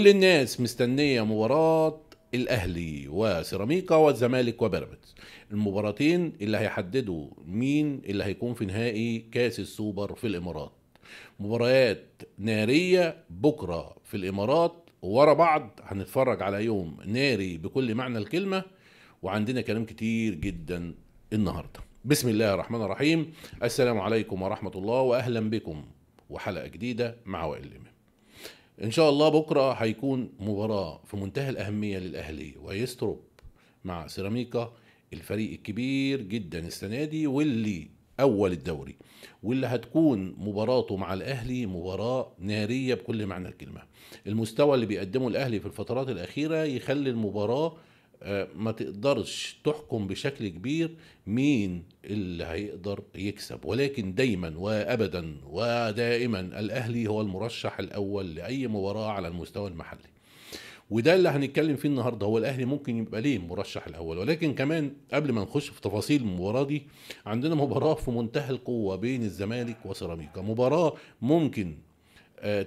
كل الناس مستنية مباراة الأهلي وسيراميكا والزمالك وبيراميدز، المباراتين اللي هيحددوا مين اللي هيكون في نهائي كاس السوبر في الإمارات. مباريات نارية بكرة في الإمارات ورا بعض، هنتفرج على يوم ناري بكل معنى الكلمة، وعندنا كلام كتير جدا النهاردة. بسم الله الرحمن الرحيم، السلام عليكم ورحمة الله وأهلا بكم وحلقة جديدة مع وائل الإمام. إن شاء الله بكرة هيكون مباراة في منتهى الأهمية للأهلي ويستروب مع سيراميكا، الفريق الكبير جدا السنة دي واللي أول الدوري، واللي هتكون مباراته مع الأهلي مباراة نارية بكل معنى الكلمة. المستوى اللي بيقدمه الأهلي في الفترات الأخيرة يخلي المباراة ما تقدرش تحكم بشكل كبير مين اللي هيقدر يكسب، ولكن دايما وابدا ودائما الاهلي هو المرشح الاول لاي مباراة على المستوى المحلي، وده اللي هنتكلم فيه النهارده. هو الاهلي ممكن يبقى ليه مرشح الاول، ولكن كمان قبل ما نخش في تفاصيل المباراة دي عندنا مباراة في منتهى القوة بين الزمالك وسيراميكا، مباراة ممكن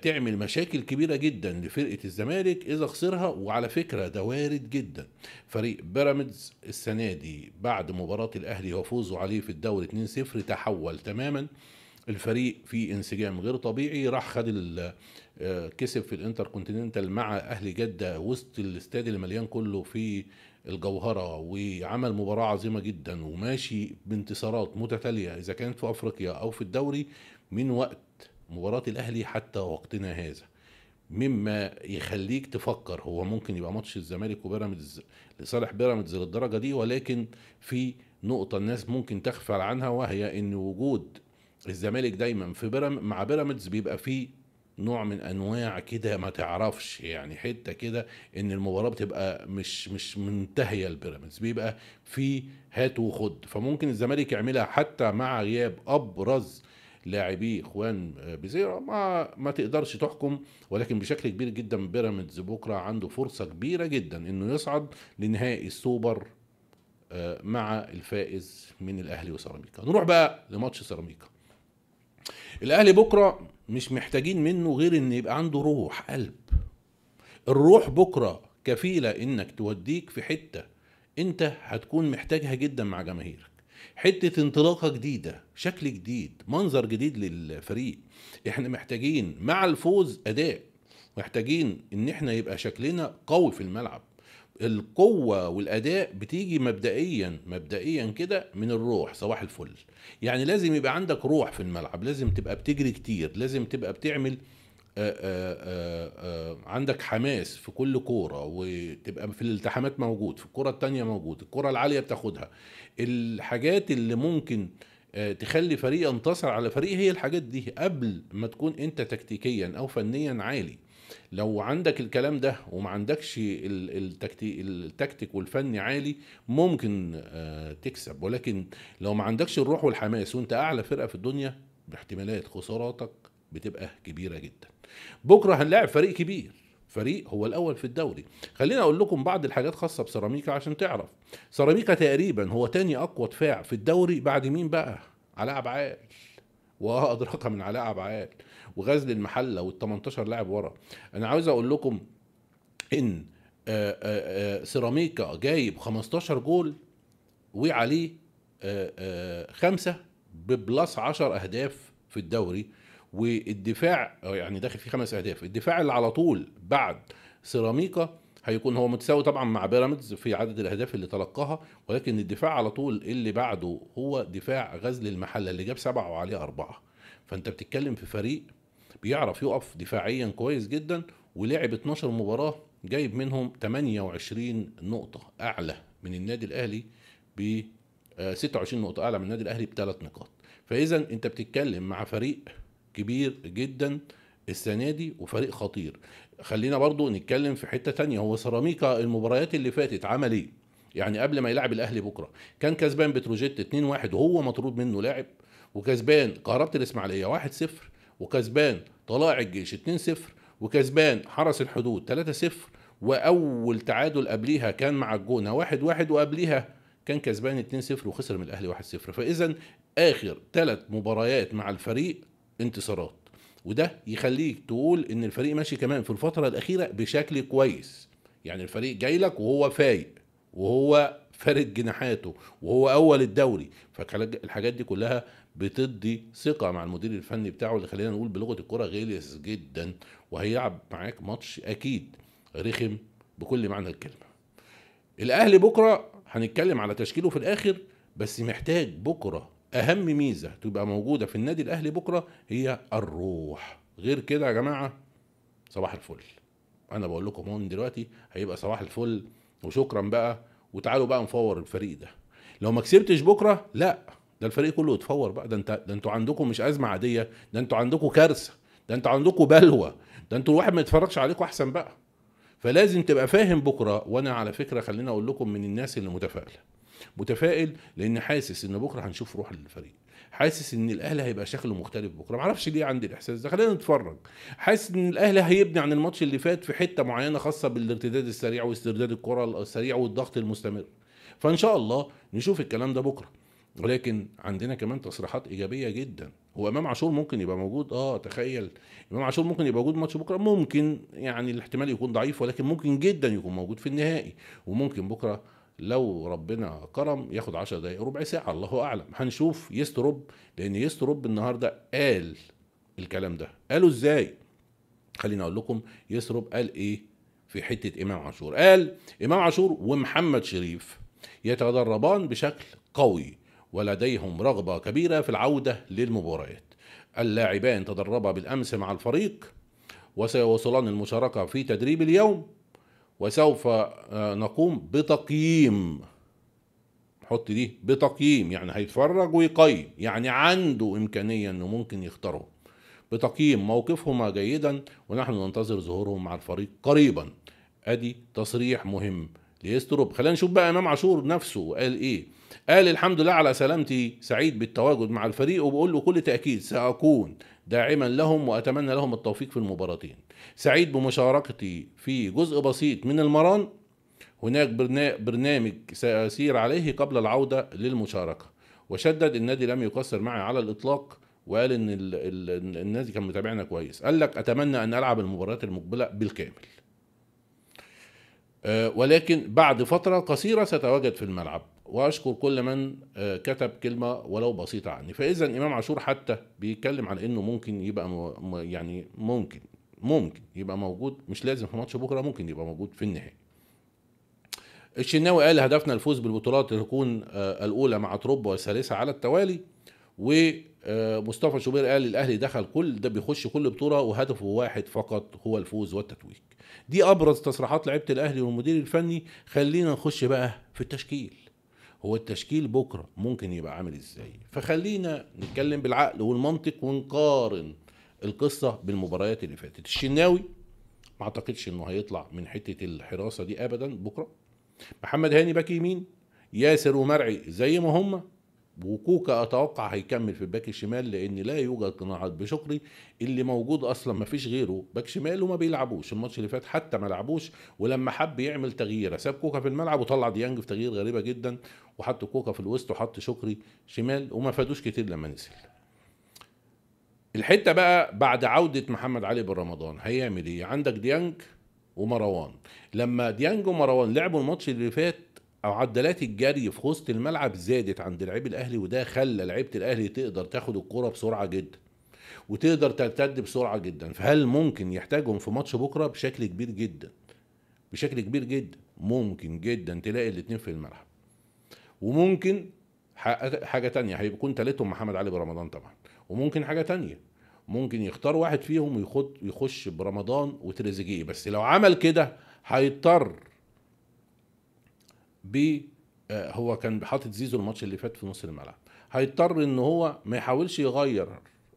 تعمل مشاكل كبيرة جدا لفرقة الزمالك إذا خسرها، وعلى فكرة ده وارد جدا. فريق بيراميدز السنة دي بعد مباراة الأهلي وفوزه عليه في الدوري 2-0 تحول تماما، الفريق في انسجام غير طبيعي، راح خد كسب في الانتر كونتيننتال مع أهلي جدة وسط الاستاد اللي مليان كله في الجوهرة، وعمل مباراة عظيمة جدا وماشي بانتصارات متتالية إذا كانت في أفريقيا أو في الدوري من وقت مباراة الأهلي حتى وقتنا هذا، مما يخليك تفكر هو ممكن يبقى ماتش الزمالك وبيراميدز لصالح بيراميدز للدرجة دي. ولكن في نقطة الناس ممكن تغفل عنها، وهي إن وجود الزمالك دايما في مع بيراميدز بيبقى فيه نوع من أنواع كده ما تعرفش، يعني حتة كده إن المباراة بتبقى مش منتهية لبيراميدز، بيبقى في هات وخد، فممكن الزمالك يعملها حتى مع غياب أبرز لاعبي اخوان بزيرة، ما تقدرش تحكم. ولكن بشكل كبير جدا بيراميدز بكره عنده فرصة كبيرة جدا انه يصعد لنهائي السوبر مع الفائز من الاهلي وسيراميكا. نروح بقى لماتش سيراميكا. الاهلي بكره مش محتاجين منه غير ان يبقى عنده روح قلب. الروح بكره كفيله انك توديك في حتة انت هتكون محتاجها جدا مع جماهيرك، حتة انطلاقة جديدة، شكل جديد، منظر جديد للفريق. احنا محتاجين مع الفوز اداء، محتاجين ان احنا يبقى شكلنا قوي في الملعب. القوة والاداء بتيجي مبدئيا كده من الروح. صباح الفل، يعني لازم يبقى عندك روح في الملعب، لازم تبقى بتجري كتير، لازم تبقى بتعمل عندك حماس في كل كورة، وتبقى في الالتحامات موجود، في الكورة التانية موجود، الكورة العالية بتاخدها. الحاجات اللي ممكن تخلي فريق ينتصر على فريق هي الحاجات دي، قبل ما تكون انت تكتيكيا او فنيا عالي. لو عندك الكلام ده وما عندكش التكتيك والفني عالي ممكن تكسب، ولكن لو ما عندكش الروح والحماس وانت اعلى فرقة في الدنيا، باحتمالات خساراتك بتبقى كبيرة جدا. بكرة هنلاعب فريق كبير، فريق هو الأول في الدوري. خلينا أقول لكم بعض الحاجات خاصة بسيراميكا عشان تعرف. سيراميكا تقريبا هو تاني أقوى دفاع في الدوري بعد مين بقى؟ علاء عبعال، وأدراك من علاء عبعال وغزل المحلة وال18 لاعب ورا. أنا عاوز أقول لكم إن سيراميكا جايب 15 جول وعليه 5 ب plus 10 أهداف في الدوري، والدفاع يعني داخل فيه 5 اهداف. الدفاع اللي على طول بعد سيراميكا هيكون هو متساوي طبعا مع بيراميدز في عدد الاهداف اللي تلقاها، ولكن الدفاع على طول اللي بعده هو دفاع غزل المحلة اللي جاب 7 وعليه 4. فانت بتتكلم في فريق بيعرف يقف دفاعيا كويس جدا، ولعب 12 مباراة جايب منهم 28 نقطة، اعلى من النادي الاهلي ب 26 نقطة، اعلى من النادي الاهلي ب3 نقاط. فاذا انت بتتكلم مع فريق كبير جدا السنة دي وفريق خطير. خلينا برضو نتكلم في حتة تانية، هو سيراميكا المباريات اللي فاتت عمل ايه؟ يعني قبل ما يلعب الاهلي بكرة كان كسبان بتروجيت 2-1 وهو مطرود منه لاعب، وكسبان كهربة الاسماعيلية 1-0، وكسبان طلائع الجيش 2-0، وكسبان حرس الحدود 3-0، واول تعادل قبليها كان مع الجونة 1-1، وقبليها كان كسبان 2-0 وخسر من الاهلي 1-0. فاذا اخر 3 مباريات مع الفريق انتصارات، وده يخليك تقول ان الفريق ماشي كمان في الفترة الاخيرة بشكل كويس. يعني الفريق جاي لك وهو فايق وهو فارد جناحاته وهو اول الدوري، فالحاجات دي كلها بتدي ثقة مع المدير الفني بتاعه، اللي خلينا نقول بلغه الكره غلس جدا، وهيلعب معاك ماتش اكيد رخم بكل معنى الكلمة. الاهلي بكره هنتكلم على تشكيله في الاخر، بس محتاج بكره اهم ميزة تبقى موجودة في النادي الاهلي بكره هي الروح. غير كده يا جماعة صباح الفل، انا بقول لكم هون دلوقتي هيبقى صباح الفل، وشكرا بقى، وتعالوا بقى نفور الفريق ده. لو ما كسبتش بكره لا، ده الفريق كله يتفور بقى، ده انتوا عندكم مش ازمة عادية، ده انتوا عندكم كارثة، ده انتوا عندكم بلوه، ده انتوا الواحد ما يتفرجش عليكم احسن بقى. فلازم تبقى فاهم بكره. وانا على فكرة خليني اقول لكم من الناس اللي متفائلة، متفائل لان حاسس ان بكره هنشوف روح للفريق، حاسس ان الاهلي هيبقى شكله مختلف بكره، معرفش ليه عندي الاحساس ده، خلينا نتفرج. حاسس ان الاهلي هيبني عن الماتش اللي فات في حتة معينة خاصة بالارتداد السريع واسترداد الكره السريع والضغط المستمر، فان شاء الله نشوف الكلام ده بكره. ولكن عندنا كمان تصريحات ايجابية جدا. هو امام عاشور ممكن يبقى موجود، تخيل امام عاشور ممكن يبقى موجود ماتش بكره، ممكن، يعني الاحتمال يكون ضعيف، ولكن ممكن جدا يكون موجود في النهائي، وممكن بكره لو ربنا كرم ياخد 10 دقايق ربع ساعة، الله اعلم. هنشوف يستروب، لان يستروب النهارده قال الكلام ده. قالوا ازاي؟ خليني اقول لكم يستروب قال ايه في حتة امام عاشور. قال امام عاشور ومحمد شريف يتدربان بشكل قوي ولديهم رغبة كبيرة في العودة للمباريات. اللاعبان تدربا بالامس مع الفريق وسيواصلان المشاركة في تدريب اليوم، وسوف نقوم بتقييم، حط دي بتقييم، يعني هيتفرج ويقيم، يعني عنده إمكانية أنه ممكن يختارهم، بتقييم موقفهما جيدا ونحن ننتظر ظهورهم مع الفريق قريبا. أدي تصريح مهم ليستروب. خلينا نشوف بقى إمام عاشور نفسه قال إيه. قال الحمد لله على سلامتي، سعيد بالتواجد مع الفريق، وبقول له كل تأكيد سأكون داعما لهم وأتمنى لهم التوفيق في المباراتين. سعيد بمشاركتي في جزء بسيط من المران، هناك برنامج سأسير عليه قبل العودة للمشاركة. وشدد النادي لم يقصر معي على الإطلاق، وقال إن النادي كان متابعنا كويس. قال لك أتمنى أن ألعب المباريات المقبلة بالكامل، ولكن بعد فترة قصيرة ستواجد في الملعب، واشكر كل من كتب كلمة ولو بسيطة عني. فاذا امام عاشور حتى بيتكلم على انه ممكن يبقى يعني ممكن يبقى موجود، مش لازم في ماتش بكره، ممكن يبقى موجود في النهائي. الشناوي قال هدفنا الفوز بالبطولات تكون الاولى مع تروب والثالثة على التوالي. ومصطفى شوبير قال الاهلي دخل كل ده، بيخش كل بطوله وهدفه واحد فقط هو الفوز والتتويج. دي ابرز تصريحات لعيبة الاهلي والمدير الفني. خلينا نخش بقى في التشكيل. هو التشكيل بكره ممكن يبقى عامل ازاي؟ فخلينا نتكلم بالعقل والمنطق ونقارن القصة بالمباريات اللي فاتت. الشناوي ما اعتقدش انه هيطلع من حتة الحراسة دي ابدا بكره. محمد هاني باك يمين، ياسر ومرعي زي ما هم، وكوكا اتوقع هيكمل في الباك الشمال، لان لا يوجد قناعات بشكري اللي موجود اصلا، ما فيش غيره باك شمال وما بيلعبوش. الماتش اللي فات حتى ما لعبوش، ولما حب يعمل تغييره ساب كوكا في الملعب وطلع ديانج في تغيير غريبة جدا، وحط كوكا في الوسط وحط شكري شمال، وما فادوش كتير لما نزل. الحتة بقى بعد عوده محمد علي بن رمضان هيعمل ايه؟ عندك ديانج ومروان. لما ديانج ومروان لعبوا الماتش اللي فات، او عدلات الجري في وسط الملعب زادت عند لعيب الاهلي، وده خلى لعيبة الاهلي تقدر تاخد الكرة بسرعة جدا وتقدر ترتد بسرعة جدا. فهل ممكن يحتاجهم في ماتش بكره؟ بشكل كبير جدا، بشكل كبير جدا ممكن جدا تلاقي الاثنين في الملعب. وممكن حاجة تانية هيكون ثالثهم محمد علي برمضان طبعا، وممكن حاجة تانية ممكن يختار واحد فيهم ويخد يخش برمضان وتريزيجيه. بس لو عمل كده هيضطر ب هو كان حاطط زيزو الماتش اللي فات في نص الملعب، هيضطر ان هو ما يحاولش يغير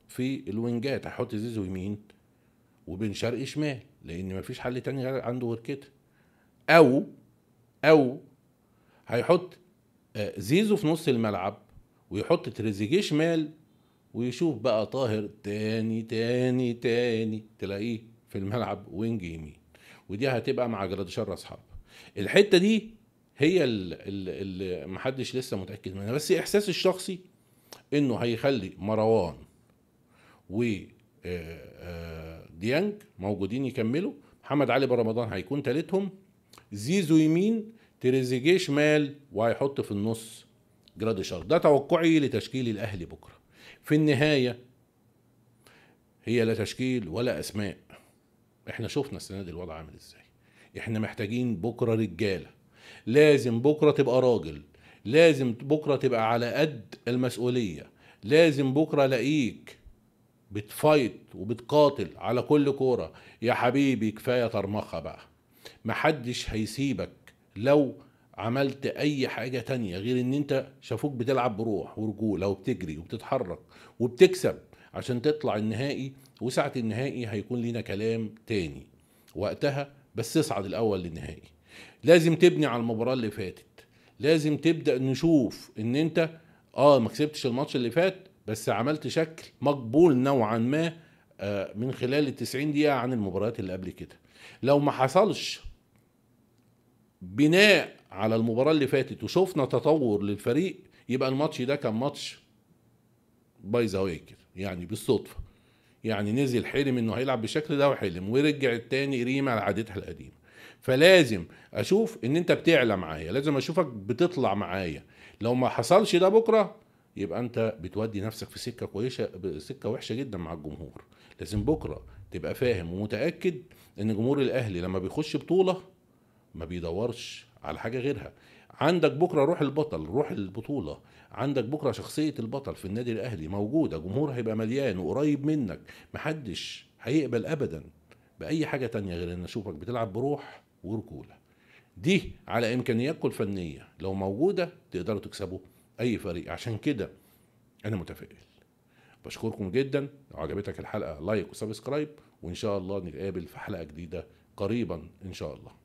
في الوينجات، هيحط زيزو يمين وبن شرقي شمال، لان مفيش حل تاني عنده غير كده. او هيحط زيزو في نص الملعب ويحط تريزيجيه شمال، ويشوف بقى طاهر تاني تاني تاني تلاقيه في الملعب wing يمين، ودي هتبقى مع جراديشار راس حرب. الحتة دي هي اللي محدش لسه متاكد منها، بس احساسي الشخصي انه هيخلي مروان ديانج موجودين يكملوا، محمد علي برمضان هيكون ثالثهم، زيزو يمين، تريزيجيه شمال، وهيحط في النص جراديشار. ده توقعي لتشكيل الاهلي بكره. في النهاية هي لا تشكيل ولا اسماء، احنا شفنا السنة دي الوضع عامل ازاي. احنا محتاجين بكره رجاله، لازم بكره تبقى راجل، لازم بكره تبقى على قد المسؤولية، لازم بكره الاقيك بتفايت وبتقاتل على كل كورة. يا حبيبي كفاية طرمخه بقى، محدش هيسيبك لو عملت اي حاجة تانية غير ان انت شافوك بتلعب بروح ورجوله وبتجري وبتتحرك وبتكسب عشان تطلع النهائي. وساعة النهائي هيكون لينا كلام تاني وقتها، بس اصعد الاول للنهائي. لازم تبني على المباراة اللي فاتت، لازم تبدا نشوف ان انت ما كسبتش الماتش اللي فات، بس عملت شكل مقبول نوعا ما من خلال 90 دقيقة عن المباريات اللي قبل كده. لو ما حصلش بناء على المباراة اللي فاتت وشفنا تطور للفريق، يبقى الماتش ده كان ماتش by the way كده، يعني بالصدفة، يعني نزل حلم انه هيلعب بالشكل ده وحلم، ورجع التاني ريما على عادتها القديمة. فلازم اشوف ان انت بتعلى معايا، لازم اشوفك بتطلع معايا. لو ما حصلش ده بكرة يبقى انت بتودي نفسك في سكة كويسة، سكة وحشة جدا مع الجمهور. لازم بكرة تبقى فاهم ومتأكد ان جمهور الاهلي لما بيخش بطولة ما بيدورش على حاجة غيرها. عندك بكرة روح البطل، روح البطولة، عندك بكرة شخصية البطل في النادي الأهلي موجودة، جمهور هيبقى مليان وقريب منك، محدش هيقبل أبدا بأي حاجة تانية غير إن أشوفك بتلعب بروح ورجولة. دي على إمكانياتكم الفنية لو موجودة تقدروا تكسبوا أي فريق. عشان كده أنا متفائل. بشكركم جدا، لو عجبتك الحلقة like و subscribe، وإن شاء الله نتقابل في حلقة جديدة قريبا إن شاء الله.